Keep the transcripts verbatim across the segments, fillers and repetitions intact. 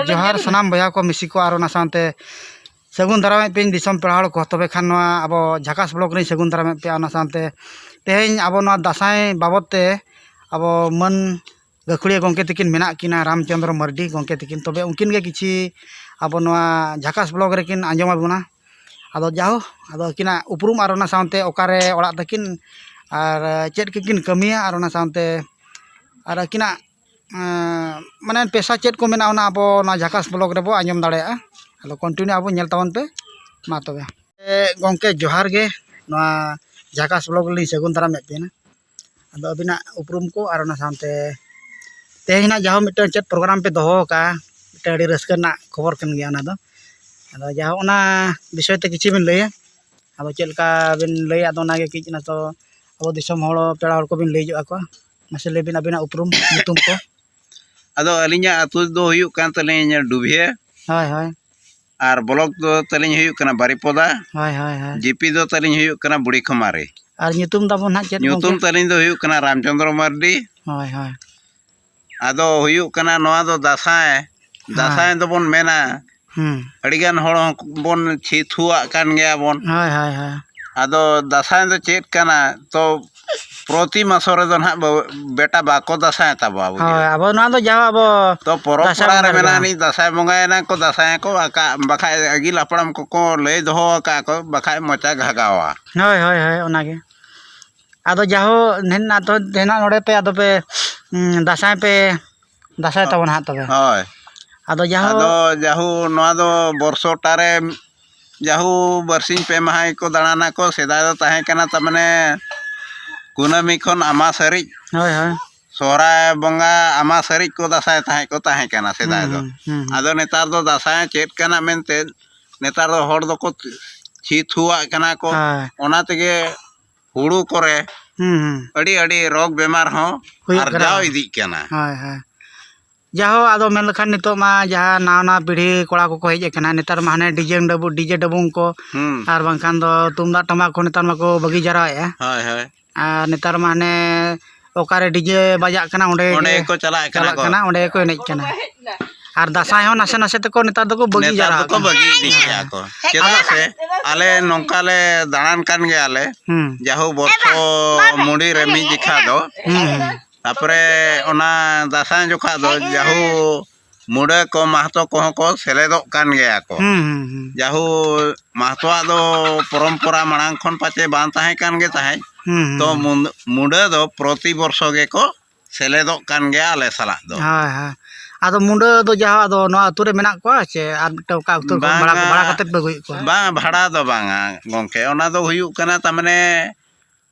ᱡᱚᱦᱟᱨ ᱥᱟᱱᱟᱢ ᱵᱚᱭᱦᱟ ᱠᱚ, ᱢᱤᱥᱤ ᱠᱚ, ᱟᱨ ᱚᱱᱟ ᱥᱟᱶᱛᱮ ᱥᱟᱹᱜᱩᱱ ᱫᱟᱨᱟᱢᱮᱫ ᱯᱮᱭᱟᱹᱧ ᱫᱤᱥᱚᱢ ᱯᱮᱲᱟ ᱦᱚᱲ ᱠᱚ᱾ ᱛᱚᱵᱮ ᱠᱷᱟᱱ ᱱᱚᱣᱟ ᱟᱵᱚ ᱡᱷᱟᱠᱟᱥ ᱵᱞᱚᱜ ᱨᱮᱧ ᱥᱟᱹᱜᱩᱱ ᱫᱟᱨᱟᱢᱮᱫ ᱯᱮᱭᱟ᱾ ᱚᱱᱟ ᱥᱟᱶᱛᱮ ᱛᱮᱦᱮᱧ ᱟᱵᱚ ᱱᱚᱣᱟ ᱫᱟᱸᱥᱟᱭ ᱵᱟᱵᱚᱫ ᱛᱮ ᱟᱵᱚ ᱢᱟᱹᱱ ᱜᱟᱹᱠᱷᱩᱲᱤᱭᱟᱹ ᱜᱚᱢᱠᱮ ᱛᱟᱹᱠᱤᱱ ᱢᱮᱱᱟᱜ ᱠᱤᱱᱟ, ᱨᱟᱢᱪᱚᱸᱫᱽᱨᱚ ᱢᱟᱨᱰᱤ ᱜᱚᱢᱠᱮ ᱛᱟᱹᱠᱤᱱ᱾ ᱛᱚᱵᱮ ᱩᱱᱠᱤᱱ ᱜᱮ ᱠᱤᱪᱷᱤ ᱟᱵᱚ ᱱᱚᱣᱟ ᱡᱷᱟᱠᱟᱥ ᱵᱞᱚᱜ ᱨᱮᱠᱤᱱ ᱟᱸᱡᱚᱢ ᱟᱵᱚᱱᱟ᱾ ᱟᱫᱚ ᱡᱟᱦᱳ, ᱟᱫᱚ ᱟᱹᱠᱤᱱᱟᱜ ᱩᱯᱨᱩᱢ ᱟᱨ ᱚᱱᱟ ᱥᱟᱶᱛᱮ ᱚᱠᱟᱨᱮ ᱚᱲᱟᱜ ᱛᱟᱹᱠᱤᱱ ᱟᱨ ᱪᱮᱫ ᱠᱚᱠᱤᱱ ᱠᱟᱹᱢᱤᱭᱟ ᱟᱨ ᱚᱱᱟ ᱥᱟᱶᱛᱮ ᱟᱨ ᱟᱹᱠᱤᱱᱟᱜ ᱮᱸ, ᱢᱟᱱᱮ ᱯᱮᱥᱟ ᱪᱮᱫ ᱠᱚ ᱢᱮᱱᱟᱜᱼᱟ, ᱚᱱᱟ ᱟᱵᱚ ᱱᱚᱣᱟ ᱡᱷᱟᱠᱟᱥ ᱵᱞᱚᱜ ᱨᱮᱵᱚ ᱟᱸᱡᱚᱢ ᱫᱟᱲᱮᱭᱟᱜᱼᱟ᱾ ᱟᱫᱚ ᱠᱚᱱᱴᱤᱱᱤᱭᱩ ᱟᱵᱚ ᱧᱮᱞ ᱛᱟᱵᱚᱱ ᱯᱮ᱾ ᱢᱟ ᱛᱚᱵᱮ᱾ ᱮ, ᱜᱚᱢᱠᱮ ᱡᱚᱦᱟᱨ ᱜᱮ, ᱱᱚᱣᱟ ᱡᱷᱟᱠᱟᱥ ᱵᱞᱚᱜ ᱨᱮᱞᱤᱧ ᱥᱟᱹᱜᱩᱱ ᱫᱟᱨᱟᱢᱮᱫ ᱵᱮᱱᱟ᱾ ᱟᱫᱚ ᱟᱹᱵᱤᱱᱟᱜ ᱩᱯᱨᱩᱢ ᱠᱚ ᱟᱨ ᱚᱱᱟ ᱥᱟᱶᱛᱮ ᱛᱮᱦᱮᱧ ᱱᱟᱜ ᱡᱟᱦᱟᱸ ᱢᱤᱫᱴᱟᱝ ᱪᱮᱫ ᱯᱨᱳᱜᱨᱟᱢ ᱯᱮ ᱫᱚᱦᱚ ᱟᱠᱟᱫᱼᱟ, ᱢᱤᱫᱴᱟᱝ ᱟᱹᱰᱤ ᱨᱟᱹᱥᱠᱟᱹ ᱨᱮᱱᱟᱜ ᱠᱷᱚᱵᱚᱨ ᱠᱟᱱ ᱜᱮᱭᱟ ᱚᱱᱟ ᱫᱚ᱾ ᱟᱫᱚ ᱡᱟᱦᱟᱸ ᱚᱱᱟ ᱵᱤᱥᱚᱭ ᱛᱮ ᱠᱤᱪᱷᱩ ᱵᱤᱱ ᱞᱟᱹᱭᱟ, ᱟᱫᱚ ᱪᱮᱫ ᱞᱮᱠᱟ ᱵᱤᱱ ᱞᱟᱹᱭᱟ, ᱟᱫᱚ ᱚᱱᱟᱜᱮ ᱠᱟᱹᱡ ᱚᱱᱟ ᱛᱚ ᱟᱵᱚ ᱫᱤᱥᱚᱢ ᱦᱚᱲ ᱯᱮᱲᱟ ᱦᱚᱲ ᱠᱚᱵᱤᱱ ᱞᱟᱹᱭ ᱧᱚᱜ ᱟᱠᱚᱣᱟ᱾ ᱢᱟᱥᱮ ᱞᱟᱹᱭ ᱵᱤᱱ ᱟᱹᱵᱤᱱᱟᱜ ᱩᱯᱨᱩᱢ ᱧᱩᱛᱩᱢ ᱠᱚ᱾ ᱟᱫᱚ ᱟᱹᱞᱤᱧᱟᱜ ᱟᱹᱛᱩ ᱫᱚ ᱦᱩᱭᱩᱜ ᱠᱟᱱ ᱛᱟᱹᱞᱤᱧᱟ ᱰᱩᱵᱷᱤᱭᱟᱹ᱾ ᱦᱳᱭ, ᱦᱳᱭ᱾ ᱟᱨ ᱵᱞᱚᱠ ᱫᱚ ᱛᱟᱹᱞᱤᱧ ᱦᱩᱭᱩᱜ ᱠᱟᱱᱟ ᱵᱟᱨᱤᱯᱚᱫᱟ᱾ ᱦᱳᱭ, ᱦᱳᱭ, ᱦᱳᱭ᱾ ᱡᱤᱯᱤ ᱫᱚ ᱛᱟᱹᱞᱤᱧ ᱦᱩᱭᱩᱜ ᱠᱟᱱᱟ ᱵᱩᱲᱤ ᱠᱷᱚᱢᱟᱨᱤ᱾ ᱟᱨ ᱧᱩᱛᱩᱢ ᱛᱟᱵᱚᱱ ᱦᱟᱸᱜ ᱪᱮᱫ ᱧᱩᱛᱩᱢ ᱜᱚᱢᱠᱮ? ᱛᱟᱹᱞᱤᱧ ᱫᱚ ᱦᱩᱭᱩᱜ ᱠᱟᱱᱟ ᱨᱟᱢᱪᱚᱸᱫᱽᱨᱚ ᱢᱟᱨᱰᱤ᱾ ᱦᱳᱭ, ᱦᱳᱭ᱾ ᱟᱫᱚ ᱦᱩᱭᱩᱜ ᱠᱟᱱᱟ ᱱᱚᱣᱟ ᱫᱚ ᱫᱟᱸᱥᱟᱭ᱾ ᱦᱮᱸ᱾ ᱫᱟᱸᱥᱟᱭ ᱫᱚᱵᱚᱱ ᱢᱮᱱᱟ, ᱦᱩᱸ᱾ ᱟᱹᱰᱤᱜᱟᱱ ᱦᱚᱲ ᱦᱚᱸᱵᱚᱱ ᱪᱷᱤ ᱛᱷᱩᱣᱟᱜ ᱠᱟᱱ ᱜᱮᱭᱟ ᱵᱚᱱ᱾ ᱦᱳᱭ, ᱦᱳᱭ, ᱦᱳᱭ᱾ ᱟᱫᱚ ᱫᱟᱸᱥᱟᱭ ᱫᱚ ᱪᱮᱫ ᱠᱟᱱᱟ? ᱛᱚ ᱯᱨᱚᱛᱤ ᱢᱟᱥᱚ ᱨᱮᱫᱚ ᱱᱟᱦᱟᱜ ᱵᱟᱹ-, ᱵᱮᱴᱟ ᱵᱟᱠᱚ ᱫᱟᱸᱥᱟᱭ ᱛᱟᱵᱚᱣᱟ, ᱵᱩᱡᱷᱟᱹᱣ᱾ ᱦᱳᱭ, ᱟᱵᱚ ᱱᱚᱣᱟ ᱫᱚ ᱡᱟᱦᱟᱸ ᱟᱵᱚ ᱛᱚ ᱯᱚᱨᱚᱵᱽ ᱫᱟᱸᱥᱟᱭ ᱯᱟᱲᱟ ᱨᱮ ᱵᱚᱸᱜᱟ ᱨᱮ ᱢᱮᱱᱟ ᱡᱟᱦᱟᱸ᱾ ᱱᱤᱡ ᱫᱟᱸᱥᱟᱭ ᱵᱚᱸᱜᱟᱭᱮᱱᱟ ᱠᱚ, ᱫᱟᱸᱥᱟᱭ ᱠᱚ ᱟᱠᱟ-, ᱵᱟᱠᱷᱟᱡ ᱟᱹᱜᱤᱞ ᱦᱟᱯᱲᱟᱢ ᱠᱚᱠᱚ ᱞᱟᱹᱭ ᱫᱚᱦᱚ ᱟᱠᱟᱫ ᱠᱚ, ᱵᱟᱠᱷᱟᱡ ᱢᱚᱪᱟ ᱜᱷᱟᱜᱟᱣᱟ᱾ ᱦᱳᱭ, ᱦᱳᱭ, ᱦᱳᱭ, ᱚᱱᱟᱜᱮ᱾ ᱟᱫᱚ ᱡᱟᱦᱳ, ᱱᱮ-, ᱱᱟ-, ᱛᱚ, ᱱᱟᱦᱟᱜ ᱱᱚᱰᱮ ᱯᱮ, ᱟᱫᱚ ᱯᱮ, ᱩᱸ, ᱫᱟᱸᱥᱟᱭ ᱯᱮ ᱫᱟᱸᱥᱟᱭ ᱛᱟᱵᱚᱱ ᱦᱟᱸᱜ ᱛᱚᱵᱮ᱾ ᱦᱳᱭ᱾ ᱟᱫᱚ ᱡᱟᱦᱳ ᱟᱫᱚ ᱡᱟᱦᱳ ᱱᱚᱣᱟ ᱫᱚ ᱵᱚᱨᱥᱚ ᱴᱟ ᱨᱮ ᱡᱟᱦᱳ ᱵᱟᱨᱥᱤᱧ ᱯᱮ ᱢᱟᱦᱟ ᱜᱮᱠᱚ ᱫᱟᱬᱟᱱᱟᱠᱚ᱾ ᱥᱮᱫᱟᱭ ᱫᱚ ᱛᱟᱦᱮᱸ ᱠᱟᱱᱟ ᱛᱟᱨ ᱢᱟᱱᱮ ᱠᱩᱱᱟᱹᱢᱤ ᱠᱷᱚᱱ ᱟᱢᱟᱥ ᱦᱟᱹᱨᱤᱡ᱾ ᱦᱳᱭ, ᱦᱳᱭ᱾ ᱥᱚᱦᱨᱟᱭ ᱵᱚᱸᱜᱟ ᱟᱢᱟᱥ ᱦᱟᱹᱨᱤᱡ ᱠᱚ ᱫᱟᱸᱥᱟᱭ ᱛᱟᱦᱮᱸᱫ ᱠᱚ ᱛᱟᱦᱮᱸ ᱠᱟᱱᱟ ᱥᱮᱫᱟᱭ ᱦᱩᱸ, ᱫᱚ᱾ ᱦᱩᱸ, ᱦᱩᱸ, ᱦᱩᱸ᱾ ᱟᱫᱚ ᱱᱮᱛᱟᱨ ᱫᱚ ᱫᱟᱸᱥᱟᱭ ᱪᱮᱫ ᱠᱟᱱᱟ ᱢᱮᱱᱛᱮ ᱱᱮᱛᱟᱨ ᱫᱚ ᱦᱚᱲ ᱫᱚᱠᱚ ᱪᱷᱤ ᱛᱷᱩᱣᱟᱜ ᱠᱟᱱᱟ ᱠᱚ᱾ ᱦᱳᱭ᱾ ᱚᱱᱟ ᱛᱮᱜᱮ ᱦᱩᱲᱩ ᱠᱚᱨᱮ ᱦᱩᱸ, ᱦᱩᱸ᱾ ᱟᱹᱰᱤ, ᱟᱹᱰᱤ ᱨᱳᱜᱽ ᱵᱮᱢᱟᱨ ᱦᱚᱸ ᱦᱩᱭᱩᱜ ᱠᱟᱱᱟ᱾ ᱟᱨᱡᱟᱣ ᱤᱫᱤᱜ ᱠᱟᱱᱟ᱾ ᱦᱳᱭ, ᱦᱳᱭ᱾ ᱡᱟᱦᱳ, ᱟᱫᱚ ᱢᱮᱱ ᱞᱮᱠᱷᱟᱱ ᱱᱤᱛᱚᱜ ᱢᱟ ᱡᱟᱦᱟᱸ ᱱᱟᱣᱟ, ᱱᱟᱣᱟ ᱯᱤᱲᱦᱤ ᱠᱚᱲᱟ ᱠᱚᱠᱚ ᱦᱮᱡ ᱟᱠᱟᱱᱟ, ᱱᱮᱛᱟᱨ ᱢᱟ ᱦᱟᱱᱮ ᱰᱤᱡᱮ ᱰᱟᱹᱵᱩ-, ᱰᱤᱡᱮ ᱰᱟᱹᱵᱩᱝ ᱠᱚ, ᱦᱩᱸ᱾ ᱟᱨ ᱵᱟᱝᱠᱷᱟᱱ ᱫᱚ ᱛᱩᱢᱫᱟᱜ ᱴᱟᱢᱟᱠ ᱠᱚ ᱱᱮᱛᱟᱨ ᱢᱟᱠᱚ ᱵᱟᱹᱜᱤ ᱡᱟᱣᱨᱟᱭᱮᱫᱼᱟ᱾ ᱦᱳᱭ, ᱦᱳᱭ᱾ ᱟᱨ ᱱᱮᱛᱟᱨ ᱢᱟ ᱦᱟᱱᱮ ᱚᱠᱟᱨᱮ ᱰᱤᱡᱮ ᱵᱟᱡᱟᱜ ᱠᱟᱱᱟ, ᱚᱸᱰᱮ ᱚᱸᱰᱮ ᱜᱮ ᱜᱮᱠᱚ ᱪᱟᱞᱟᱜ ᱠᱟᱱᱟ ᱪᱟᱞᱟᱜ ᱠᱚ᱾ ᱠᱟᱱᱟ, ᱚᱸᱰᱮ ᱜᱮᱠᱚ ᱮᱱᱮᱡ ᱠᱟᱱᱟ᱾ ᱟᱨ ᱫᱟᱸᱥᱟᱭ ᱦᱚᱸ ᱱᱟᱥᱮ ᱱᱟᱥᱮ ᱛᱮᱠᱚ ᱱᱮᱛᱟᱨ ᱫᱚᱠᱚ ᱵᱟᱹᱜᱤ ᱱᱮᱛᱟᱨ ᱡᱟᱨᱟ ᱫᱚᱠᱚ ᱟᱠᱟᱱᱟ᱾ ᱵᱟᱹᱜᱤ ᱤᱫᱤ ᱠᱮᱜᱼᱟ ᱠᱚ᱾ ᱪᱮᱫᱟᱜ ᱥᱮ ᱟᱞᱮ ᱱᱚᱝᱠᱟ ᱞᱮ ᱫᱟᱬᱟᱱ ᱠᱟᱱ ᱜᱮᱭᱟᱞᱮ, ᱦᱩᱸ᱾ ᱡᱟᱦᱳ ᱵᱚᱨᱥᱚ ᱢᱩᱰᱤ ᱨᱮ ᱢᱤᱫ ᱡᱮᱠᱷᱟ ᱫᱚ, ᱦᱩᱸ, ᱦᱩᱸ᱾ ᱛᱟᱯᱚᱨᱮ ᱚᱱᱟ ᱫᱟᱸᱥᱟᱭ ᱡᱚᱠᱷᱟ ᱫᱚ ᱡᱟᱦᱳ ᱢᱩᱰᱟᱹ ᱠᱚ ᱢᱟᱦᱛᱚ ᱠᱚᱦᱚᱸ ᱠᱚ ᱥᱮᱞᱮᱫᱚᱜ ᱠᱟᱱ ᱜᱮᱭᱟ ᱠᱚ᱾ ᱦᱩᱸ, ᱦᱩᱸ, ᱦᱩᱸ᱾ ᱡᱟᱦᱳ ᱢᱟᱦᱛᱚᱣᱟᱜ ᱫᱚ ᱯᱚᱨᱚᱢᱯᱚᱨᱟ ᱢᱟᱲᱟᱝ ᱠᱷᱚᱱ ᱯᱟᱪᱮ ᱵᱟᱝ ᱛᱟᱦᱮᱸ ᱠᱟᱱ ᱜᱮ ᱛᱟᱦᱮᱸᱫ, ᱦᱩᱸ, ᱦᱩᱸ, ᱛᱚ ᱦᱩᱸ᱾ ᱢᱩᱱ-, ᱢᱩᱰᱟᱹ ᱫᱚ ᱯᱨᱚᱛᱤ ᱵᱚᱨᱥᱚ ᱜᱮᱠᱚ ᱥᱮᱞᱮᱫᱚᱜ ᱠᱟᱱ ᱜᱮᱭᱟ ᱟᱞᱮ ᱥᱟᱞᱟᱜ ᱫᱚ᱾ ᱦᱳᱭ, ᱦᱳᱭ᱾ ᱟᱫᱚ ᱢᱩᱰᱟᱹ ᱫᱚ ᱡᱟᱦᱟᱸ ᱟᱫᱚ ᱱᱚᱣᱟ ᱟᱹᱛᱩ ᱨᱮ ᱢᱮᱱᱟᱜ ᱠᱚᱣᱟ ᱪᱮ ᱟᱨ ᱢᱤᱫᱴᱟᱝ ᱚᱠᱟ ᱟᱹᱛᱩ ᱨᱮ ᱵᱷᱟᱲᱟ, ᱵᱟᱝᱟ, ᱵᱷᱟᱲᱟ ᱠᱟᱛᱮᱫ ᱯᱮ ᱟᱹᱜᱩᱭᱮᱫ ᱠᱚᱣᱟ? ᱵᱟᱝ, ᱵᱷᱟᱲᱟ ᱫᱚ ᱵᱟᱝᱟ ᱜᱚᱢᱠᱮ, ᱚᱱᱟ ᱫᱚ ᱦᱩᱭᱩᱜ ᱠᱟᱱᱟ ᱛᱟᱨᱢᱟᱱᱮ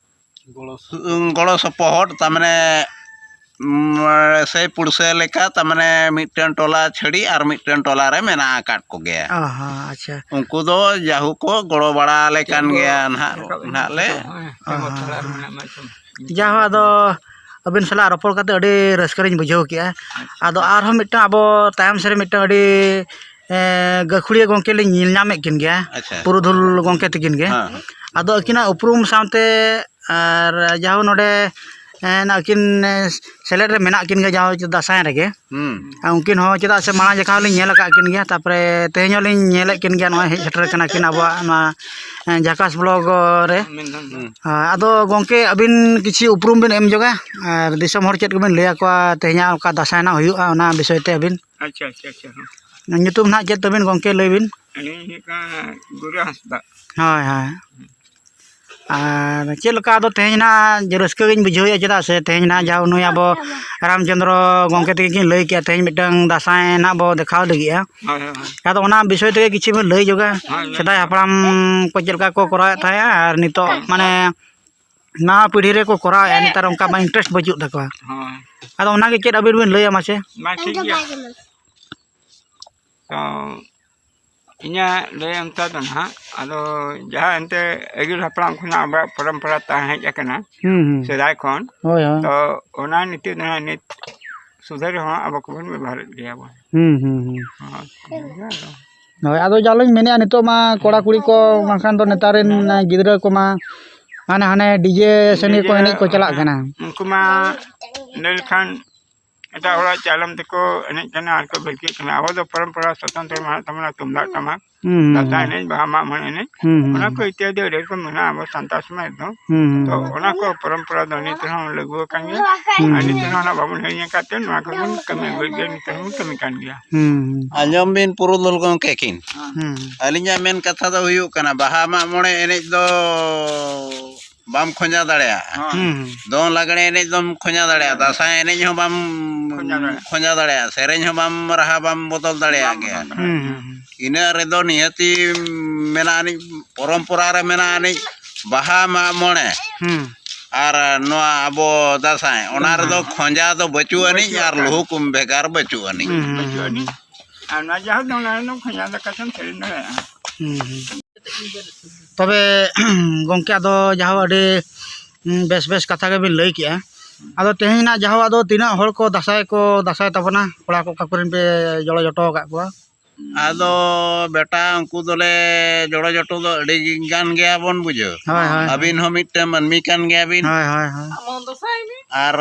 ᱜᱚᱲᱚ ᱥᱚᱯᱚᱦᱚᱫ᱾ ᱜᱚᱲᱚ ᱥᱚᱯᱚᱦᱚᱫ ᱛᱟᱨᱢᱟᱱᱮ, ᱩᱢ, ᱥᱮᱭ ᱯᱩᱲᱥᱟᱹ ᱞᱮᱠᱟ ᱛᱟᱨᱢᱟᱱᱮ ᱢᱤᱫᱴᱟᱝ ᱴᱚᱞᱟ ᱪᱷᱟᱹᱲᱤ ᱟᱨ ᱢᱤᱫᱴᱟᱝ ᱴᱚᱞᱟ ᱨᱮ ᱢᱮᱱᱟᱜ ᱟᱠᱟᱫ ᱠᱚᱜᱮᱭᱟ᱾ ᱚ ᱦᱚᱸ, ᱟᱪᱪᱷᱟ᱾ ᱩᱱᱠᱩ ᱫᱚ ᱡᱟᱦᱳ ᱠᱚ ᱜᱚᱲᱚ ᱵᱟᱲᱟ ᱟᱞᱮ ᱠᱟᱱ ᱜᱮᱭᱟ ᱱᱟᱦᱟᱜ, ᱱᱟᱦᱟᱜ ᱞᱮ᱾ ᱚ ᱦᱚᱸ᱾ ᱡᱟᱦᱳ ᱟᱫᱚ ᱟᱹᱵᱤᱱ ᱥᱟᱞᱟᱜ ᱨᱚᱯᱚᱲ ᱠᱟᱛᱮ ᱟᱹᱰᱤ ᱨᱟᱹᱥᱠᱟᱹ ᱞᱤᱧ ᱵᱩᱡᱷᱟᱹᱣ ᱠᱮᱜᱼᱟ᱾ ᱟᱪᱪᱷᱟ᱾ ᱟᱫᱚ ᱟᱨᱦᱚᱸ ᱢᱤᱫᱴᱟᱝ ᱟᱵᱚ ᱛᱟᱭᱚᱢ ᱥᱮᱫ ᱨᱮ ᱢᱤᱫᱴᱟᱝ ᱟᱹᱰᱤ, ᱮ, ᱜᱟᱹᱠᱷᱩᱲᱤᱭᱟᱹ ᱜᱚᱢᱠᱮ ᱞᱤᱧ ᱧᱮᱞ ᱧᱟᱢᱮᱫ ᱠᱤᱱ ᱜᱮᱭᱟ, ᱟᱪᱪᱷᱟ᱾ ᱯᱩᱨᱩᱫᱷᱩᱞ ᱜᱚᱢᱠᱮ ᱛᱟᱹᱠᱤᱱ ᱜᱮ᱾ ᱦᱮᱸ, ᱦᱮᱸ᱾ ᱟᱫᱚ ᱟᱹᱠᱤᱱᱟᱜ ᱩᱯᱨᱩᱢ ᱥᱟᱶᱛᱮ ᱟᱨ ᱡᱟᱦᱳ ᱱᱚᱰᱮ, ᱮ, ᱟᱹᱠᱤᱱ, ᱮ, ᱥᱮᱞᱮᱫ ᱨᱮ ᱢᱮᱱᱟᱜ ᱠᱤᱱ ᱜᱮᱭᱟ ᱡᱟᱦᱳ ᱫᱟᱸᱥᱟᱭ ᱨᱮᱜᱮ᱾ ᱦᱩᱸ᱾ ᱟᱨ ᱩᱱᱠᱤᱱ ᱦᱚᱸ ᱪᱮᱫᱟᱜ ᱥᱮ ᱢᱟᱲᱟᱝ ᱡᱚᱠᱷᱟ ᱦᱚᱸᱞᱤᱧ ᱧᱮᱞ ᱟᱠᱟᱫ ᱠᱤᱱ ᱜᱮᱭᱟ, ᱛᱟᱨᱯᱚᱨᱮ ᱛᱮᱦᱮᱧ ᱦᱚᱸᱞᱤᱧ ᱧᱮᱞᱮᱫ ᱠᱤᱱ ᱜᱮᱭᱟ, ᱱᱚᱜᱼᱚᱭ ᱦᱮᱡ ᱥᱮᱴᱮᱨ ᱠᱟᱱᱟ ᱠᱤᱱ ᱟᱵᱚᱣᱟᱜ ᱱᱚᱣᱟ, ᱮ, ᱡᱷᱟᱠᱟᱥ ᱵᱞᱚᱜ ᱨᱮ᱾ ᱢᱮᱱᱫᱚ᱾ ᱦᱩᱸ᱾ ᱦᱮᱸ, ᱟᱫᱚ ᱜᱚᱢᱠᱮ ᱟᱹᱵᱤᱱ ᱠᱤᱪᱷᱩ ᱩᱯᱨᱩᱢ ᱵᱤᱱ ᱮᱢ ᱧᱚᱜᱟ ᱟᱨ ᱫᱤᱥᱚᱢ ᱦᱚᱲ ᱪᱮᱫ ᱠᱚᱵᱤᱱ ᱞᱟᱹᱭ ᱟᱠᱚᱣᱟ ᱛᱮᱦᱮᱧᱟᱜ ᱚᱠᱟ ᱫᱟᱸᱥᱟᱭ ᱨᱮᱱᱟᱜ ᱦᱩᱭᱩᱜᱼᱟ ᱚᱱᱟ ᱵᱤᱥᱚᱭ ᱛᱮ ᱟᱹᱵᱤᱱ? ᱟᱪᱪᱷᱟ, ᱟᱪᱪᱷᱟ, ᱟᱪᱪᱷᱟ, ᱦᱮᱸ᱾ ᱧᱩᱛᱩᱢ ᱱᱟᱦᱟᱜ ᱪᱮᱫ ᱛᱟᱹᱵᱤᱱ ᱜᱚᱢᱠᱮ ᱞᱟᱹᱭ ᱵᱤᱱ? ᱟᱹᱞᱤᱧ ᱦᱩᱭᱩᱜ ᱠᱟᱱᱟ ᱜᱩᱨᱩ ᱦᱟᱸᱥᱫᱟ᱾ ᱦᱳᱭ, ᱦᱳᱭ᱾ ᱟᱨ ᱪᱮᱫ ᱞᱮᱠᱟ ᱟᱫᱚ ᱛᱮᱦᱮᱧ ᱱᱟᱦᱟᱜ ᱨᱟᱹᱥᱠᱟᱹ ᱜᱤᱧ ᱵᱩᱡᱷᱟᱹᱣᱮᱫᱼᱟ, ᱪᱮᱫᱟᱜ ᱥᱮ ᱛᱮᱦᱮᱧ ᱱᱟᱦᱟᱜ ᱡᱟᱦᱟᱸ ᱱᱩᱭ ᱟᱵᱚ ᱨᱟᱢᱪᱚᱸᱫᱽᱨᱚ ᱜᱚᱢᱠᱮ ᱛᱟᱹᱠᱤᱱ ᱠᱤᱱ ᱞᱟᱹᱭ ᱠᱮᱜᱼᱟ, ᱛᱮᱦᱮᱧ ᱢᱤᱫᱴᱟᱝ ᱫᱟᱸᱥᱟᱭ ᱱᱟᱦᱟᱜ ᱵᱚ ᱫᱮᱠᱷᱟᱣ ᱞᱟᱹᱜᱤᱫᱼᱟ᱾ ᱦᱳᱭ, ᱦᱳᱭ, ᱦᱳᱭ᱾ ᱟᱫᱚ ᱚᱱᱟ ᱵᱤᱥᱚᱭ ᱛᱮᱜᱮ ᱠᱤᱪᱷᱩ ᱵᱤᱱ ᱞᱟᱹᱭ ᱧᱚᱜᱟ, ᱦᱳᱭ, ᱞᱟᱹᱭ ᱥᱮᱫᱟᱭ ᱧᱚᱜᱟ᱾ ᱦᱟᱯᱲᱟᱢ ᱠᱚ ᱪᱮᱫ ᱞᱮᱠᱟ ᱠᱚ ᱠᱚᱨᱟᱣᱮᱫ ᱛᱟᱦᱮᱸᱜᱼᱟ ᱟᱨ ᱱᱤᱛᱚᱜ ᱢᱟᱱᱮ ᱱᱟᱣᱟ ᱯᱤᱲᱦᱤ ᱨᱮᱠᱚ ᱠᱚᱨᱟᱣᱮᱫᱼᱟ, ᱱᱮᱛᱟᱨ ᱚᱱᱠᱟ ᱢᱟ interest ᱵᱟᱹᱪᱩᱜ ᱛᱟᱠᱚᱣᱟ᱾ ᱦᱳᱭ᱾ ᱟᱫᱚ ᱚᱱᱟᱜᱮ ᱪᱮᱫ ᱟᱹᱵᱤᱱ ᱵᱤᱱ ᱞᱟᱹᱭᱟ ᱢᱟᱥᱮ? ᱢᱟ ᱴᱷᱤᱠ ᱜᱮᱭᱟ᱾ ᱛᱚ ᱤᱧᱟᱹᱜ ᱞᱟᱹᱭ ᱚᱱᱛᱮ ᱫᱚ ᱱᱟᱦᱟᱜ, ᱟᱫᱚ ᱡᱟᱦᱟᱸ ᱮᱱᱛᱮ ᱟᱹᱜᱤᱞ ᱦᱟᱯᱲᱟᱢ ᱠᱷᱚᱱᱟᱜ ᱟᱵᱚᱣᱟᱜ ᱯᱚᱨᱚᱢᱯᱚᱨᱟ ᱛᱟᱦᱮᱸ ᱦᱮᱡ ᱟᱠᱟᱱᱟ, ᱦᱩᱸ, ᱦᱩᱸ᱾ ᱥᱮᱫᱟᱭ ᱠᱷᱚᱱ, ᱦᱳᱭ, ᱦᱳᱭ᱾ ᱛᱚ ᱚᱱᱟ ᱱᱤᱛᱚᱜ ᱫᱚ ᱱᱟᱦᱟᱜ ᱱᱤᱛ ᱥᱩᱫᱷᱟᱹᱨ ᱦᱚᱸ ᱟᱵᱚ ᱠᱚᱵᱚᱱ ᱵᱮᱵᱚᱦᱟᱨᱮᱫ ᱜᱮᱭᱟ ᱵᱚᱱ᱾ ᱦᱩᱸ, ᱦᱩᱸ, ᱦᱩᱸ᱾ ᱦᱳᱭ᱾ ᱦᱳᱭ, ᱟᱫᱚ ᱡᱟ ᱞᱤᱧ ᱢᱮᱱᱮᱫᱼᱟ, ᱱᱤᱛᱚᱜ ᱢᱟ ᱠᱚᱲᱟ ᱠᱩᱲᱤ ᱠᱚ ᱵᱟᱝᱠᱷᱟᱱ ᱫᱚ ᱱᱮᱛᱟᱨ ᱨᱮᱱ ᱜᱤᱫᱽᱨᱟᱹ ᱠᱚᱢᱟ ᱦᱟᱱᱮ, ᱦᱟᱱᱮ DJ ᱥᱮᱱ ᱜᱮᱠᱚ ᱮᱱᱮᱡ ᱠᱚ ᱪᱟᱞᱟᱜ ᱠᱟᱱᱟ᱾ ᱩᱱᱠᱩ ᱢᱟ ᱞᱟᱹᱭ ᱞᱮᱠᱷᱟᱱ ᱮᱴᱟᱜ ᱦᱚᱲᱟᱜ ᱪᱟᱞᱚᱢ ᱛᱮᱠᱚ ᱮᱱᱮᱡ ᱠᱟᱱᱟ ᱟᱨ ᱠᱚ ᱵᱷᱤᱲᱠᱟᱹᱜ ᱠᱟᱱᱟ᱾ ᱟᱵᱚ ᱫᱚ ᱯᱚᱨᱚᱢᱯᱚᱨᱟ ᱥᱚᱛᱚᱱᱛᱨᱚ ᱢᱮᱱᱟᱜ ᱛᱟᱵᱚᱱᱟ, ᱛᱩᱢᱫᱟᱜ ᱴᱟᱢᱟᱠ, ᱦᱩᱸ, ᱦᱩᱸ, ᱫᱟᱸᱥᱟᱭ ᱦᱩᱸ᱾ ᱮᱱᱮᱡ, ᱵᱟᱦᱟ, ᱢᱟᱜ ᱢᱚᱬᱮ ᱮᱱᱮᱡ, ᱦᱩᱸ, ᱦᱩᱸ, ᱚᱱᱟ ᱦᱩᱸ᱾ ᱠᱚ ᱤᱛᱭᱟᱫᱤ ᱟᱹᱰᱤ ᱨᱚᱠᱚᱢ ᱢᱮᱱᱟᱜᱼᱟ ᱟᱵᱚ ᱥᱟᱱᱛᱟᱲ ᱥᱚᱢᱟᱡᱽ ᱫᱚ᱾ ᱦᱩᱸ, ᱦᱩᱸ, ᱛᱚ ᱦᱩᱸ᱾ ᱚᱱᱟ ᱠᱚ ᱯᱚᱨᱚᱢᱯᱚᱨᱟ ᱫᱚ ᱱᱤᱛ ᱨᱮᱦᱚᱸ ᱞᱟᱹᱜᱩ ᱟᱠᱟᱱ ᱜᱮᱭᱟ᱾ ᱦᱩᱸ, ᱟᱨ ᱱᱤᱛ ᱦᱩᱸ᱾ ᱨᱮᱦᱚᱸ ᱚᱱᱟ ᱵᱟᱵᱚᱱ ᱦᱤᱲᱤᱧ ᱟᱠᱟᱫ ᱛᱮ ᱱᱚᱣᱟ ᱠᱚᱵᱚᱱ ᱠᱟᱹᱢᱤ ᱟᱹᱜᱩᱭᱮᱫ ᱜᱮᱭᱟ, ᱱᱤᱛ ᱨᱮᱦᱚᱸ ᱵᱚᱱ ᱠᱟᱹᱢᱤ ᱠᱟᱱ ᱜᱮᱭᱟ᱾ ᱦᱩᱸ, ᱦᱩᱸ᱾ ᱟᱸᱡᱚᱢ ᱵᱤᱱ ᱯᱩᱨᱩᱫᱷᱩᱞ ᱜᱚᱢᱠᱮ ᱠᱤᱱ᱾ ᱦᱩᱸ, ᱦᱩᱸ᱾ ᱟᱹᱞᱤᱧᱟᱜ ᱢᱮᱱ ᱠᱟᱛᱷᱟ ᱫᱚ ᱦᱩᱭᱩᱜ ᱠᱟᱱᱟ, ᱵᱟᱦᱟ ᱢᱟᱜ ᱢᱚᱬᱮ ᱮᱱᱮᱡ ᱫᱚ ᱵᱟᱢ ᱠᱷᱚᱸᱡᱟ ᱫᱟᱲᱮᱭᱟᱜᱼᱟ᱾ ᱦᱚᱸ᱾ ᱦᱩᱸ, ᱦᱩᱸ᱾ ᱫᱚᱝ ᱞᱟᱜᱽᱬᱮ ᱮᱱᱮᱡ ᱫᱚᱢ ᱠᱷᱚᱸᱡᱟ ᱫᱟᱲᱮᱭᱟᱜᱼᱟ, ᱫᱟᱸᱥᱟᱭ ᱮᱱᱮᱡ ᱦᱚᱸ ᱵᱟᱢ ᱠᱷᱚᱸᱡᱟ ᱫᱟᱲᱮᱭᱟᱜᱼᱟ᱾ ᱠᱷᱚᱸᱡᱟ ᱫᱟᱲᱮᱭᱟᱜᱼᱟ, ᱥᱮᱨᱮᱧ ᱦᱚᱸ ᱵᱟᱢ ᱨᱟᱦᱟ ᱵᱟᱢ ᱵᱚᱫᱚᱞ ᱫᱟᱲᱮᱭᱟᱜ ᱵᱟᱢ ᱜᱮᱭᱟ᱾ ᱵᱚᱫᱚᱞ ᱫᱟᱲᱮᱭᱟᱜᱼᱟ᱾ ᱦᱩᱸ, ᱦᱩᱸ, ᱦᱩᱸ᱾ ᱤᱱᱟᱹᱜ ᱨᱮᱫᱚ ᱱᱤᱦᱟᱹᱛᱤ ᱢᱮᱱᱟᱜ ᱟᱹᱱᱤᱡ, ᱯᱚᱨᱚᱢᱯᱚᱨᱟ ᱨᱮ ᱢᱮᱱᱟᱜ ᱟᱹᱱᱤᱡ ᱵᱟᱦᱟ ᱢᱟᱜ ᱢᱚᱬᱮ ᱦᱩᱸ᱾ ᱟᱨ ᱱᱚᱣᱟ ᱟᱵᱚ ᱫᱟᱸᱥᱟᱭ, ᱚᱱᱟ ᱨᱮᱫᱚ ᱦᱩᱸ᱾ ᱠᱷᱚᱸᱡᱟ ᱫᱚ ᱵᱟᱹᱪᱩᱜ ᱟᱹᱱᱤᱡ ᱵᱟᱹᱪᱩᱜ ᱟᱨ ᱟᱹᱱᱤᱡ᱾ ᱞᱩᱦᱩᱠ ᱵᱷᱮᱜᱟᱨ ᱵᱟᱹᱪᱩᱜ ᱟᱹᱱᱤᱡ᱾ ᱦᱩᱸ, ᱦᱩᱸ, ᱵᱟᱹᱪᱩᱜ ᱦᱩᱸ, ᱟᱹᱱᱤᱡ᱾ ᱦᱩᱸ᱾ ᱟᱨ ᱱᱚᱣᱟ ᱡᱟᱦᱟᱸ ᱫᱚ ᱚᱱᱟ ᱨᱮᱫᱚ ᱠᱷᱚᱸᱡᱟ ᱫᱟᱠᱟ ᱛᱮᱢ ᱥᱮᱨᱮᱧ ᱫᱟᱲᱮᱭᱟᱜᱼᱟ᱾ ᱦᱩᱸ, ᱦᱩᱸ᱾ ᱛᱚᱵᱮ ᱜᱚᱢᱠᱮ, ᱟᱫᱚ ᱡᱟᱦᱳ ᱟᱹᱰᱤ, ᱩᱸ, ᱵᱮᱥ ᱵᱮᱥ ᱠᱟᱛᱷᱟ ᱜᱮᱵᱤᱱ ᱞᱟᱹᱭ ᱠᱮᱜᱼᱟ᱾ ᱟᱫᱚ ᱛᱮᱦᱮᱧ ᱱᱟᱜ ᱡᱟᱦᱳ ᱟᱫᱚ ᱛᱤᱱᱟᱹᱜ ᱦᱚᱲ ᱠᱚ ᱫᱟᱸᱥᱟᱭ ᱠᱚ ᱫᱟᱸᱥᱟᱭ ᱛᱟᱵᱚᱱᱟ, ᱠᱚᱲᱟ ᱠᱚ ᱚᱠᱟ ᱠᱚᱨᱮᱱ ᱯᱮ ᱡᱚᱲᱚ ᱡᱚᱴᱚ ᱟᱠᱟᱫ ᱠᱚᱣᱟ? ᱟᱫᱚ ᱵᱮᱴᱟ, ᱩᱱᱠᱩ ᱫᱚᱞᱮ ᱡᱚᱲᱚ ᱡᱚᱴᱚ ᱫᱚ ᱟᱹᱰᱤ ᱜᱟᱱ ᱜᱮᱭᱟ ᱵᱚᱱ ᱵᱩᱡᱷᱟᱹᱣ᱾ ᱦᱳᱭ, ᱦᱳᱭ, ᱦᱳᱭ᱾ ᱟᱹᱵᱤᱱ ᱦᱚᱸ ᱢᱤᱫᱴᱮᱱ ᱢᱟᱹᱱᱢᱤ ᱠᱟᱱ ᱜᱮᱭᱟ ᱵᱤᱱ᱾ ᱦᱳᱭ, ᱦᱳᱭ, ᱦᱳᱭ᱾ ᱟᱨ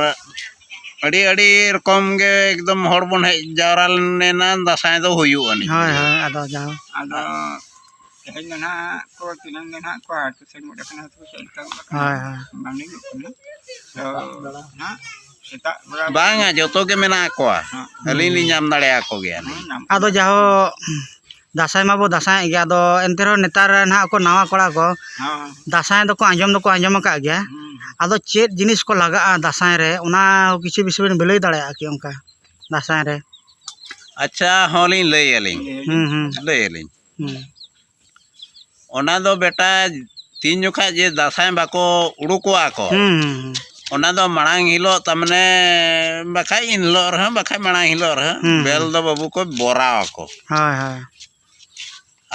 ᱟᱹᱰᱤ, ᱟᱹᱰᱤ ᱨᱚᱠᱚᱢ ᱜᱮ ᱮᱠᱫᱚᱢ ᱦᱚᱲ ᱵᱚᱱ ᱦᱮᱡ ᱡᱟᱣᱨᱟ ᱞᱮᱱᱟ, ᱫᱟᱸᱥᱟᱭ ᱫᱚ ᱦᱩᱭᱩᱜ ᱟᱹᱱᱤᱡ ᱦᱳᱭ, ᱜᱮᱭᱟ᱾ ᱦᱳᱭ, ᱟᱫᱚ ᱡᱟᱦᱳ᱾ ᱟᱫᱚ ᱛᱮᱦᱮᱧ ᱫᱚ ᱱᱟᱦᱟᱜ ᱠᱚ, ᱛᱤᱱᱟᱹᱝ ᱫᱚ ᱱᱟᱦᱟᱜ ᱠᱚ ᱦᱟᱹᱴ ᱥᱮᱱ ᱜᱚᱫ ᱟᱠᱟᱱᱟ, ᱥᱮ ᱪᱮᱫ ᱞᱮᱠᱟ ᱜᱚᱫ ᱟᱠᱟᱱᱟ? ᱦᱳᱭ, ᱦᱳᱭ᱾ ᱵᱟᱝ ᱞᱟᱹᱭᱚᱜ ᱠᱟᱱᱟ᱾ ᱛᱚ, ᱱᱟᱦᱟᱜ ᱥᱮᱛᱟᱜ ᱵᱮᱲᱟ ᱵᱟᱝᱟ, ᱡᱚᱛᱚ ᱜᱮ ᱢᱮᱱᱟᱜ ᱠᱚᱣᱟ᱾ ᱦᱚᱸ᱾ ᱟᱹᱞᱤᱧ ᱞᱤᱧ ᱧᱟᱢ ᱫᱟᱲᱮᱭᱟᱠᱚ ᱜᱮᱭᱟ᱾ ᱦᱚᱸ, ᱧᱟᱢ ᱟᱫᱚ ᱠᱚᱣᱟ᱾ ᱡᱟᱦᱳ, ᱫᱟᱸᱥᱟᱭ ᱢᱟᱵᱚ ᱫᱟᱸᱥᱟᱭᱮᱫ ᱜᱮ, ᱟᱫᱚ ᱮᱱᱛᱮ ᱨᱮᱦᱚᱸ ᱱᱮᱛᱟᱨ ᱨᱮ ᱱᱟᱦᱟᱜ ᱠᱚ ᱱᱟᱣᱟ ᱠᱚᱲᱟ ᱠᱚ ᱦᱚᱸ᱾ ᱫᱟᱸᱥᱟᱭ ᱫᱚᱠᱚ ᱟᱸᱡᱚᱢ ᱫᱚᱠᱚ ᱟᱸᱡᱚᱢ ᱟᱠᱟᱫ ᱜᱮᱭᱟ᱾ ᱦᱩᱸ᱾ ᱟᱫᱚ ᱪᱮᱫ ᱡᱤᱱᱤᱥ ᱠᱚ ᱞᱟᱜᱟᱜᱼᱟ ᱫᱟᱸᱥᱟᱭ ᱨᱮ, ᱚᱱᱟ ᱠᱤᱪᱷᱩ ᱵᱤᱥᱚᱭ ᱵᱤᱱ ᱞᱟᱹᱭ ᱫᱟᱲᱮᱭᱟᱜᱼᱟ ᱠᱤ ᱚᱱᱠᱟ ᱫᱟᱸᱥᱟᱭ ᱨᱮ? ᱟᱪᱪᱷᱟ, ᱦᱚᱸ, ᱞᱤᱧ ᱞᱟᱹᱭ ᱟᱹᱞᱤᱧ᱾ ᱦᱩᱸ, ᱦᱩᱸ᱾ ᱞᱟᱹᱭ ᱟᱹᱞᱤᱧ᱾ ᱦᱩᱸ᱾ ᱚᱱᱟ ᱫᱚ ᱵᱮᱴᱟ, ᱛᱤᱱ ᱡᱚᱠᱷᱟᱡ ᱡᱮ ᱫᱟᱸᱥᱟᱭ ᱵᱟᱠᱚ ᱩᱰᱩᱠᱚᱜᱼᱟ ᱠᱚ, ᱦᱩᱸ, ᱦᱩᱸ, ᱦᱩᱸ᱾ ᱚᱱᱟ ᱫᱚ ᱢᱟᱲᱟᱝ ᱦᱤᱞᱳᱜ, ᱛᱟᱨ ᱢᱟᱱᱮ, ᱵᱟᱠᱷᱟᱡ ᱤᱱ ᱦᱤᱞᱳᱜ ᱨᱮᱦᱚᱸ, ᱵᱟᱠᱷᱟᱡ ᱢᱟᱲᱟᱝ ᱦᱤᱞᱳᱜ ᱨᱮᱦᱚᱸ, ᱦᱩᱸ, ᱵᱮᱞ ᱦᱩᱸ᱾ ᱫᱚ ᱵᱟᱹᱵᱩ ᱠᱚ ᱵᱚᱨᱟᱣ ᱟᱠᱚ᱾ ᱦᱳᱭ, ᱦᱳᱭ᱾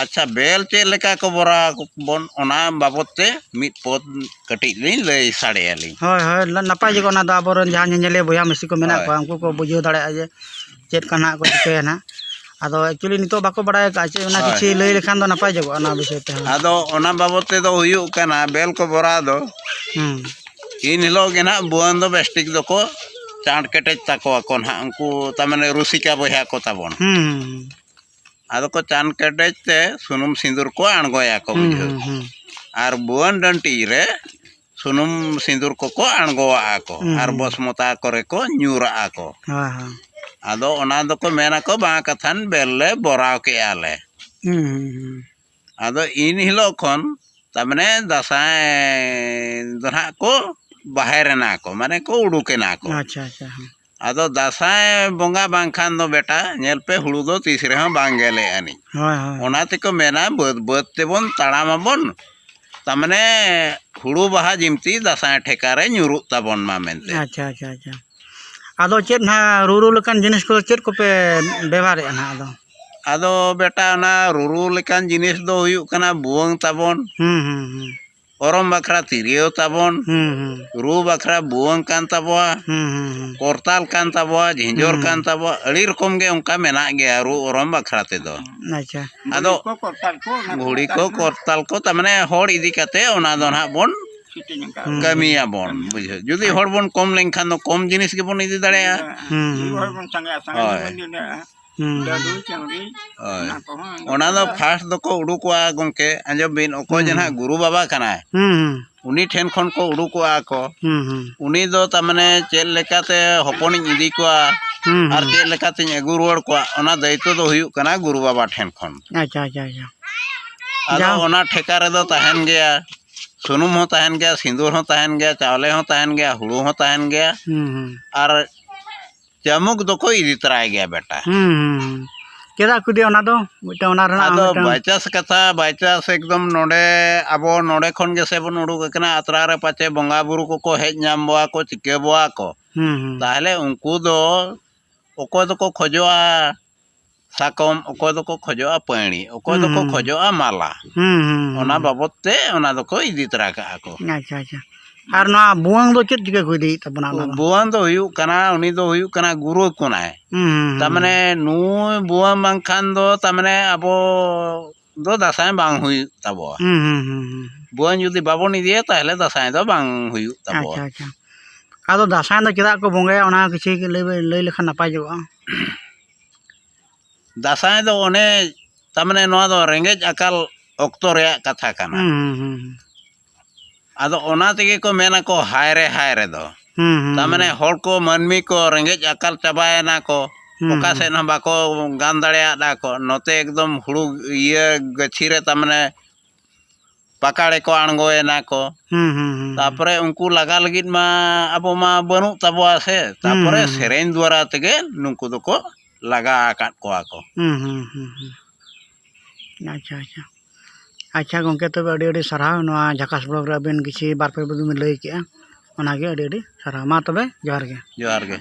ᱟᱪᱪᱷᱟ, ᱵᱮᱞ ᱪᱮᱫ ᱞᱮᱠᱟ ᱠᱚ ᱵᱚᱨᱟᱣ ᱟᱠᱚ ᱵᱚᱱ, ᱚᱱᱟ ᱵᱟᱵᱚᱫ ᱛᱮ ᱢᱤᱫ ᱯᱚᱫ ᱠᱟᱹᱴᱤᱡ ᱞᱤᱧ ᱞᱟᱹᱭ ᱥᱟᱰᱮ ᱟᱹᱞᱤᱧ᱾ ᱦᱳᱭ, ᱦᱳᱭ, ᱱᱟ-, ᱱᱟᱯᱟᱭ ᱡᱮ ᱚᱱᱟ ᱫᱚ ᱟᱵᱚᱨᱮᱱ ᱡᱟᱦᱟᱸ ᱧᱮᱧᱮᱞᱤᱭᱟᱹ ᱵᱚᱭᱦᱟ ᱢᱤᱥᱤ ᱠᱚ ᱢᱮᱱᱟᱜ ᱦᱳᱭ᱾ ᱠᱚᱣᱟ, ᱩᱱᱠᱩ ᱠᱚ ᱵᱩᱡᱷᱟᱹᱣ ᱫᱟᱲᱮᱭᱟᱜᱼᱟ ᱡᱮ ᱪᱮᱫ ᱠᱟᱱᱟᱜ ᱠᱚ ᱪᱤᱠᱟᱹᱭᱟ ᱱᱟᱦᱟᱜ᱾ ᱟᱫᱚ actually ᱱᱤᱛᱚᱜ ᱵᱟᱠᱚ ᱵᱟᱲᱟᱭ ᱟᱠᱟᱫᱼᱟ ᱪᱮ, ᱚᱱᱟ ᱦᱳᱭ᱾ ᱠᱤᱪᱷᱩ ᱞᱟᱹᱭ ᱞᱮᱠᱷᱟᱱ ᱫᱚ ᱱᱟᱯᱟᱭ ᱧᱚᱜᱚᱜᱼᱟ ᱚᱱᱟ ᱵᱤᱥᱚᱭ ᱛᱮᱦᱚᱸ᱾ ᱟᱫᱚ ᱚᱱᱟ ᱵᱟᱵᱚᱫ ᱛᱮᱫᱚ ᱦᱩᱭᱩᱜ ᱠᱟᱱᱟ, ᱵᱮᱞ ᱠᱚ ᱵᱷᱚᱨᱟᱣ ᱫᱚ ᱦᱩᱸ᱾ ᱤᱱ ᱦᱤᱞᱳᱜ ᱜᱮ ᱱᱟᱦᱟᱜ ᱵᱷᱩᱣᱟᱹᱝ ᱫᱚ ᱵᱮᱥ ᱴᱷᱤᱠ ᱫᱚᱠᱚ ᱪᱟᱸᱴ ᱠᱮᱴᱮᱡ ᱛᱟᱠᱚᱣᱟ ᱠᱚ ᱱᱟᱦᱟᱜ, ᱩᱱᱠᱩ ᱛᱟᱨ ᱢᱟᱱᱮ ᱨᱩᱥᱤᱠᱟ ᱵᱚᱭᱦᱟ ᱠᱚ ᱛᱟᱵᱚᱱ᱾ ᱦᱩᱸ, ᱦᱩᱸ, ᱦᱩᱸ᱾ ᱟᱫᱚ ᱠᱚ ᱪᱟᱸᱴ ᱠᱮᱴᱮᱡ ᱛᱮ ᱥᱩᱱᱩᱢ ᱥᱤᱸᱫᱩᱨ ᱠᱚ ᱟᱬᱜᱚᱭᱟᱠᱚ, ᱦᱩᱸ, ᱵᱩᱡᱷᱟᱹᱣ᱾ ᱦᱩᱸ, ᱦᱩᱸ᱾ ᱟᱨ ᱵᱷᱩᱣᱟᱹᱝ ᱰᱟᱹᱱᱴᱤ ᱨᱮ ᱥᱩᱱᱩᱢ ᱥᱤᱸᱫᱩᱨ ᱠᱚᱠᱚ ᱟᱬᱜᱚᱣᱟᱜᱼᱟ ᱠᱚ, ᱦᱩᱸ, ᱟᱨ ᱦᱩᱸ᱾ ᱵᱚᱥᱢᱚᱛᱟ ᱠᱚᱨᱮ ᱠᱚ ᱧᱩᱨᱟᱜᱼᱟ ᱠᱚ᱾ ᱦᱳᱭ, ᱦᱳᱭ᱾ ᱟᱫᱚ ᱚᱱᱟ ᱫᱚᱠᱚ ᱢᱮᱱᱟᱠᱚ, "ᱵᱟᱝ ᱠᱟᱛᱷᱟᱱ ᱵᱮᱞ ᱞᱮ ᱵᱚᱨᱟᱣ ᱠᱮᱜᱼᱟ ᱞᱮ᱾" ᱦᱩᱸ, ᱦᱩᱸ, ᱦᱩᱸ᱾ ᱟᱫᱚ ᱤᱱ ᱦᱤᱞᱳᱜ ᱠᱷᱚᱱ ᱛᱟᱨ ᱢᱟᱱᱮ ᱫᱟᱸᱥᱟᱭ ᱫᱚ ᱱᱟᱦᱟᱜ ᱠᱚ ᱵᱟᱦᱮᱨ ᱮᱱᱟ ᱠᱚ, ᱢᱟᱱᱮ ᱠᱚ ᱩᱰᱩᱠ ᱮᱱᱟ ᱠᱚ᱾ ᱟᱪᱪᱷᱟ, ᱟᱪᱪᱷᱟ, ᱦᱮᱸ᱾ ᱟᱫᱚ ᱫᱟᱸᱥᱟᱭ ᱵᱚᱸᱜᱟ ᱵᱟᱝᱠᱷᱟᱱ ᱫᱚ ᱵᱮᱴᱟ, ᱧᱮᱞ ᱯᱮ, ᱦᱩᱲᱩ ᱫᱚ ᱛᱤᱥ ᱨᱮᱦᱚᱸ ᱵᱟᱝ ᱜᱮᱞᱮ ᱟᱹᱱᱤᱡ᱾ ᱦᱳᱭ, ᱦᱳᱭ᱾ ᱚᱱᱟ ᱛᱮᱠᱚ ᱢᱮᱱᱟ, "ᱵᱟᱹᱫᱽ ᱵᱟᱹᱫᱽ ᱛᱮᱵᱚᱱ ᱛᱟᱲᱟᱢ ᱟᱵᱚᱱ", ᱛᱟᱨ ᱢᱟᱱᱮ ᱦᱩᱲᱩ ᱵᱟᱦᱟ ᱡᱤᱢᱛᱤ ᱫᱟᱸᱥᱟᱭ ᱴᱷᱮᱠᱟ ᱨᱮ ᱧᱩᱨᱩᱜ ᱛᱟᱵᱚᱱ ᱢᱟ ᱢᱮᱱᱛᱮ᱾ ᱟᱪᱪᱷᱟ, ᱟᱪᱪᱷᱟ, ᱟᱪᱪᱷᱟ᱾ ᱟᱫᱚ ᱪᱮᱫ ᱱᱟᱦᱟᱜ ᱨᱩᱨᱩ ᱞᱮᱠᱟᱱ ᱡᱤᱱᱤᱥ ᱠᱚᱫᱚ ᱪᱮᱫ ᱠᱚᱯᱮ ᱵᱮᱵᱷᱟᱨᱮᱫᱼᱟ ᱱᱟᱦᱟᱜ ᱟᱫᱚ? ᱟᱫᱚ ᱵᱮᱴᱟ, ᱚᱱᱟ ᱨᱩᱨᱩ ᱞᱮᱠᱟᱱ ᱡᱤᱱᱤᱥ ᱫᱚ ᱦᱩᱭᱩᱜ ᱠᱟᱱᱟ ᱵᱷᱩᱣᱟᱹᱝ ᱛᱟᱵᱚᱱ᱾ ᱦᱩᱸ, ᱦᱩᱸ, ᱦᱩᱸ᱾ ᱚᱨᱚᱢ ᱵᱟᱠᱷᱨᱟ ᱛᱤᱨᱭᱳ ᱛᱟᱵᱚᱱ᱾ ᱦᱩᱸ, ᱦᱩᱸ᱾ ᱨᱩ ᱵᱟᱠᱷᱨᱟ ᱵᱷᱩᱣᱟᱹᱝ ᱠᱟᱱ ᱛᱟᱵᱚᱣᱟ᱾ ᱦᱩᱸ, ᱦᱩᱸ, ᱦᱩᱸ᱾ ᱠᱚᱨᱛᱟᱞ ᱠᱟᱱ ᱛᱟᱵᱚᱣᱟ, ᱡᱷᱤᱸᱡᱚᱨ ᱦᱩᱸ᱾ ᱠᱟᱱ ᱛᱟᱵᱚᱣᱟ, ᱟᱹᱰᱤ ᱨᱚᱠᱚᱢ ᱜᱮ ᱚᱱᱠᱟ ᱢᱮᱱᱟᱜ ᱜᱮᱭᱟ ᱨᱩ ᱚᱨᱚᱢ ᱵᱟᱠᱷᱨᱟ ᱛᱮᱫᱚ᱾ ᱟᱪᱪᱷᱟ᱾ ᱟᱫᱚ ᱜᱷᱩᱲᱤ ᱠᱚ, ᱠᱚᱨᱛᱟᱞ ᱠᱚ, ᱚᱱᱟ ᱠᱚ ᱜᱷᱩᱲᱤ ᱠᱚ, ᱢᱮᱛᱟᱜᱼᱟ᱾ ᱠᱚᱨᱛᱟᱞ ᱠᱚ, ᱛᱟᱨ ᱢᱟᱱᱮ ᱦᱚᱲ ᱤᱫᱤ ᱠᱟᱛᱮ ᱚᱱᱟ ᱫᱚ ᱱᱟᱦᱟᱜ ᱵᱚᱱ ᱥᱮᱴᱤᱝ ᱟᱠᱟᱫᱼᱟ᱾ ᱦᱩᱸ᱾ ᱠᱟᱹᱢᱤᱭᱟᱵᱚᱱ, ᱵᱩᱡᱷᱟᱹᱣ᱾ ᱡᱩᱫᱤ ᱦᱚᱲ ᱵᱚᱱ ᱠᱚᱢ ᱞᱮᱱᱠᱷᱟᱱ ᱫᱚ ᱠᱚᱢ ᱡᱤᱱᱤᱥ ᱜᱮᱵᱚᱱ ᱤᱫᱤ ᱫᱟᱲᱮᱭᱟᱜᱼᱟ᱾ ᱦᱩᱸ, ᱡᱩᱫᱤ ᱦᱩᱸ᱾ ᱦᱚᱲ ᱵᱚᱱ ᱥᱟᱸᱜᱮᱜᱼᱟ, ᱥᱟᱸᱜᱮ ᱦᱳᱭ᱾ ᱡᱤᱱᱤᱥ ᱵᱚᱱ ᱤᱫᱤ ᱫᱟᱲᱮᱭᱟᱜᱼᱟ᱾ ᱦᱩᱸ᱾ ᱫᱟᱹᱫᱩ, ᱪᱟᱹᱣᱨᱤ, ᱦᱳᱭ᱾ ᱚᱱᱟ ᱠᱚᱦᱚᱸ ᱚᱱᱟ ᱫᱚ ᱫᱚᱨᱠᱟᱨ᱾ ᱯᱷᱟᱥᱴ ᱫᱚᱠᱚ ᱩᱰᱩᱠᱚᱜᱼᱟ ᱜᱚᱢᱠᱮ, ᱟᱸᱡᱚᱢ ᱵᱤᱱ, ᱚᱠᱚᱭ ᱡᱮ ᱦᱩᱸ, ᱱᱟᱦᱟᱜ ᱦᱩᱸ᱾ ᱜᱩᱨᱩ ᱵᱟᱵᱟ ᱠᱟᱱᱟᱭ, ᱦᱩᱸ, ᱦᱩᱸ᱾ ᱩᱱᱤ ᱴᱷᱮᱱ ᱠᱷᱚᱱ ᱠᱚ ᱩᱰᱩᱠᱚᱜᱼᱟ ᱠᱚ᱾ ᱦᱩᱸ, ᱦᱩᱸ᱾ ᱩᱱᱤ ᱫᱚ ᱛᱟᱨ ᱢᱟᱱᱮ ᱪᱮᱫ ᱞᱮᱠᱟᱛᱮ ᱦᱚᱯᱚᱱᱤᱧ ᱤᱫᱤ ᱠᱚᱣᱟ ᱦᱩᱸ, ᱟᱨ ᱦᱩᱸ᱾ ᱪᱮᱫ ᱞᱮᱠᱟᱛᱤᱧ ᱟᱹᱜᱩ ᱨᱩᱣᱟᱹᱲ ᱠᱚᱣᱟ, ᱚᱱᱟ ᱫᱟᱭᱤᱛᱛᱚ ᱫᱚ ᱦᱩᱭᱩᱜ ᱠᱟᱱᱟ ᱜᱩᱨᱩ ᱵᱟᱵᱟ ᱴᱷᱮᱱ ᱠᱷᱚᱱ᱾ ᱟᱪᱪᱷᱟ, ᱟᱪᱪᱷᱟ, ᱟᱪᱪᱷᱟ᱾ ᱟᱫᱚ ᱡᱟᱦᱟᱸ ᱚᱱᱟ ᱴᱷᱮᱠᱟ ᱨᱮᱫᱚ ᱛᱟᱦᱮᱱ ᱜᱮᱭᱟ, ᱥᱩᱱᱩᱢ ᱦᱚᱸ ᱛᱟᱦᱮᱱ ᱜᱮᱭᱟ, ᱥᱤᱸᱫᱩᱨ ᱦᱚᱸ ᱛᱟᱦᱮᱱ ᱜᱮᱭᱟ, ᱪᱟᱣᱞᱮ ᱦᱚᱸ ᱛᱟᱦᱮᱱ ᱜᱮᱭᱟ, ᱦᱩᱲᱩ ᱦᱚᱸ ᱛᱟᱦᱮᱱ ᱜᱮᱭᱟ᱾ ᱦᱩᱸ, ᱦᱩᱸ᱾ ᱟᱨ ᱪᱟᱢᱩᱠ ᱫᱚᱠᱚ ᱤᱫᱤ ᱛᱚᱨᱟᱭ ᱜᱮᱭᱟ ᱵᱮᱴᱟ᱾ ᱦᱩᱸ, ᱦᱩᱸ, ᱦᱩᱸ᱾ ᱪᱮᱫᱟᱜ ᱠᱚ ᱤᱫᱤᱭᱟ ᱚᱱᱟ ᱫᱚ? ᱢᱤᱫᱴᱟᱝ ᱚᱱᱟ ᱨᱮᱱᱟᱜ ᱟᱫᱚ ᱢᱤᱫᱴᱟᱝ by chance ᱠᱟᱛᱷᱟ, by chance ᱮᱠᱫᱚᱢ ᱱᱚᱰᱮ, ᱟᱵᱚ ᱱᱚᱰᱮ ᱠᱷᱚᱱ ᱜᱮᱥᱮ ᱵᱚᱱ ᱩᱰᱩᱠ ᱟᱠᱟᱱᱟ, ᱟᱛᱨᱟ ᱨᱮ ᱯᱟᱪᱮ ᱵᱚᱸᱜᱟ ᱵᱩᱨᱩ ᱠᱚᱠᱚ ᱦᱮᱡ ᱧᱟᱢ ᱵᱚᱣᱟ ᱠᱚ, ᱪᱤᱠᱟᱹ ᱵᱚᱣᱟ ᱠᱚ᱾ ᱦᱩᱸ, ᱦᱩᱸ᱾ ᱛᱟᱦᱞᱮ ᱩᱱᱠᱩ ᱫᱚ ᱚᱠᱚᱭ ᱫᱚᱠᱚ ᱠᱷᱚᱡᱚᱜᱼᱟ ᱥᱟᱠᱚᱢ, ᱚᱠᱚᱭ ᱫᱚᱠᱚ ᱠᱷᱚᱡᱚᱜᱼᱟ ᱯᱟᱹᱬᱤ, ᱚᱠᱚᱭ ᱫᱚᱠᱚ ᱦᱩᱸ, ᱦᱩᱸ᱾ ᱠᱷᱚᱡᱚᱜᱼᱟ ᱢᱟᱞᱟ᱾ ᱦᱩᱸ, ᱦᱩᱸ, ᱦᱩᱸ᱾ ᱚᱱᱟ ᱵᱟᱵᱚᱫ ᱛᱮ ᱚᱱᱟ ᱫᱚᱠᱚ ᱤᱫᱤ ᱛᱚᱨᱟ ᱠᱟᱜᱼᱟ ᱠᱚ᱾ ᱟᱪᱪᱷᱟ, ᱟᱪᱪᱷᱟ᱾ ᱟᱨ ᱱᱚᱣᱟ ᱵᱷᱩᱣᱟᱹᱝ ᱫᱚ ᱪᱮᱫ ᱪᱤᱠᱟᱹ ᱠᱚ ᱤᱫᱤᱭᱮᱫ ᱛᱟᱵᱚᱱᱟ ᱚᱱᱟ ᱫᱚ? ᱵᱷᱩᱣᱟᱹᱝ ᱫᱚ ᱦᱩᱭᱩᱜ ᱠᱟᱱᱟ, ᱩᱱᱤ ᱫᱚ ᱦᱩᱭᱩᱜ ᱠᱟᱱᱟ ᱜᱩᱨᱩ ᱠᱟᱱᱟᱭ᱾ ᱦᱩᱸ, ᱦᱩᱸ, ᱛᱟᱨ ᱦᱩᱸ᱾ ᱢᱟᱱᱮ ᱱᱩᱭ ᱵᱷᱩᱣᱟᱹᱝ ᱵᱟᱝᱠᱷᱟᱱ ᱫᱚ ᱛᱟᱨ ᱢᱟᱱᱮ ᱟᱵᱚ ᱫᱚ ᱫᱟᱸᱥᱟᱭ ᱵᱟᱝ ᱦᱩᱭᱩᱜ ᱛᱟᱵᱚᱣᱟ᱾ ᱦᱩᱸ, ᱦᱩᱸ, ᱦᱩᱸ, ᱦᱩᱸ᱾ ᱵᱷᱩᱣᱟᱹᱝ ᱡᱩᱫᱤ ᱵᱟᱵᱚᱱ ᱤᱫᱤᱭᱟ, ᱛᱟᱦᱞᱮ ᱫᱟᱸᱥᱟᱭ ᱫᱚ ᱵᱟᱝ ᱦᱩᱭᱩᱜ ᱛᱟᱵᱚᱣᱟ᱾ ᱟᱪᱪᱷᱟ, ᱟᱪᱪᱷᱟ᱾ ᱟᱫᱚ ᱫᱟᱸᱥᱟᱭ ᱫᱚ ᱪᱮᱫᱟᱜ ᱠᱚ ᱵᱚᱸᱜᱟᱭᱟ, ᱚᱱᱟ ᱠᱤᱪᱷᱩ ᱞᱟᱹᱭ, ᱞᱟᱹᱭ ᱞᱮᱠᱷᱟᱱ ᱱᱟᱯᱟᱭ ᱧᱚᱜᱚᱜᱼᱟ᱾ ᱫᱟᱸᱥᱟᱭ ᱫᱚ ᱚᱱᱮ, ᱛᱟᱨᱢᱟᱱᱮ ᱱᱚᱣᱟ ᱫᱚ ᱨᱮᱸᱜᱮᱡ ᱟᱠᱟᱞ ᱚᱠᱛᱚ ᱨᱮᱭᱟᱜ ᱠᱟᱛᱷᱟ ᱠᱟᱱᱟ᱾ ᱦᱩᱸ, ᱦᱩᱸ, ᱦᱩᱸ, ᱦᱩᱸ᱾ ᱟᱫᱚ ᱚᱱᱟ ᱛᱮᱜᱮ ᱠᱚ ᱢᱮᱱᱟᱠᱚ ᱦᱟᱭ ᱨᱮ, ᱦᱟᱭ ᱨᱮ ᱫᱚ᱾ ᱦᱩᱸ, ᱦᱩᱸ, ᱛᱟᱨᱢᱟᱱᱮ ᱦᱩᱸ᱾ ᱦᱚᱲ ᱠᱚ, ᱢᱟᱹᱱᱢᱤ ᱠᱚ ᱨᱮᱸᱜᱮᱡ ᱟᱠᱟᱞ ᱪᱟᱵᱟᱭᱮᱱᱟ ᱠᱚ, ᱦᱩᱸ, ᱚᱠᱟ ᱦᱩᱸ᱾ ᱥᱮᱫ ᱦᱚᱸ ᱵᱟᱠᱚ ᱜᱟᱱ ᱫᱟᱲᱮᱭᱟᱫᱟ ᱠᱚ᱾ ᱱᱚᱛᱮ ᱮᱠᱫᱚᱢ ᱦᱩᱲᱩ ᱤᱭᱟᱹ ᱜᱟᱹᱪᱷᱤ ᱨᱮ ᱛᱟᱨᱢᱟᱱᱮ ᱯᱟᱠᱟᱲᱮ ᱠᱚ ᱟᱬᱜᱚᱭᱮᱱᱟ ᱠᱚ᱾ ᱦᱩᱸ, ᱦᱩᱸ, ᱦᱩᱸ, ᱦᱩᱸ᱾ ᱛᱟᱯᱚᱨᱮ ᱩᱱᱠᱩ ᱞᱟᱜᱟ ᱞᱟᱹᱜᱤᱫ ᱢᱟ ᱟᱵᱚ ᱢᱟ ᱵᱟᱹᱱᱩᱜ ᱛᱟᱵᱚᱣᱟ ᱥᱮ᱾ ᱦᱩᱸ, ᱛᱟᱯᱚᱨᱮ ᱦᱩᱸ, ᱦᱩᱸ᱾ ᱥᱮᱨᱮᱧ ᱫᱣᱟᱨᱟ ᱛᱮᱜᱮ ᱱᱩᱠᱩ ᱫᱚᱠᱚ ᱞᱟᱜᱟ ᱟᱠᱟᱫ ᱠᱚᱣᱟ ᱠᱚ᱾ ᱦᱩᱸ, ᱦᱩᱸ, ᱦᱩᱸ, ᱦᱩᱸ᱾ ᱟᱪᱪᱷᱟ, ᱟᱪᱪᱷᱟ᱾ ᱟᱪᱪᱷᱟ ᱜᱚᱢᱠᱮ, ᱛᱚᱵᱮ ᱟᱹᱰᱤ ᱟᱹᱰᱤ ᱥᱟᱨᱦᱟᱣ ᱱᱚᱣᱟ ᱡᱷᱟᱠᱟᱥ ᱵᱞᱚᱜ ᱨᱮ ᱟᱹᱵᱤᱱ ᱠᱤᱪᱷᱤ ᱵᱟᱨ ᱯᱮ ᱵᱤᱱ ᱞᱟᱹᱭ ᱠᱮᱜᱼᱟ, ᱚᱱᱟᱜᱮ ᱟᱹᱰᱤ ᱟᱹᱰᱤ ᱥᱟᱨᱦᱟᱣ᱾ ᱢᱟ ᱛᱚᱵᱮ ᱡᱚᱦᱟᱨ ᱜᱮ᱾ ᱡᱚᱦᱟᱨ ᱜᱮ᱾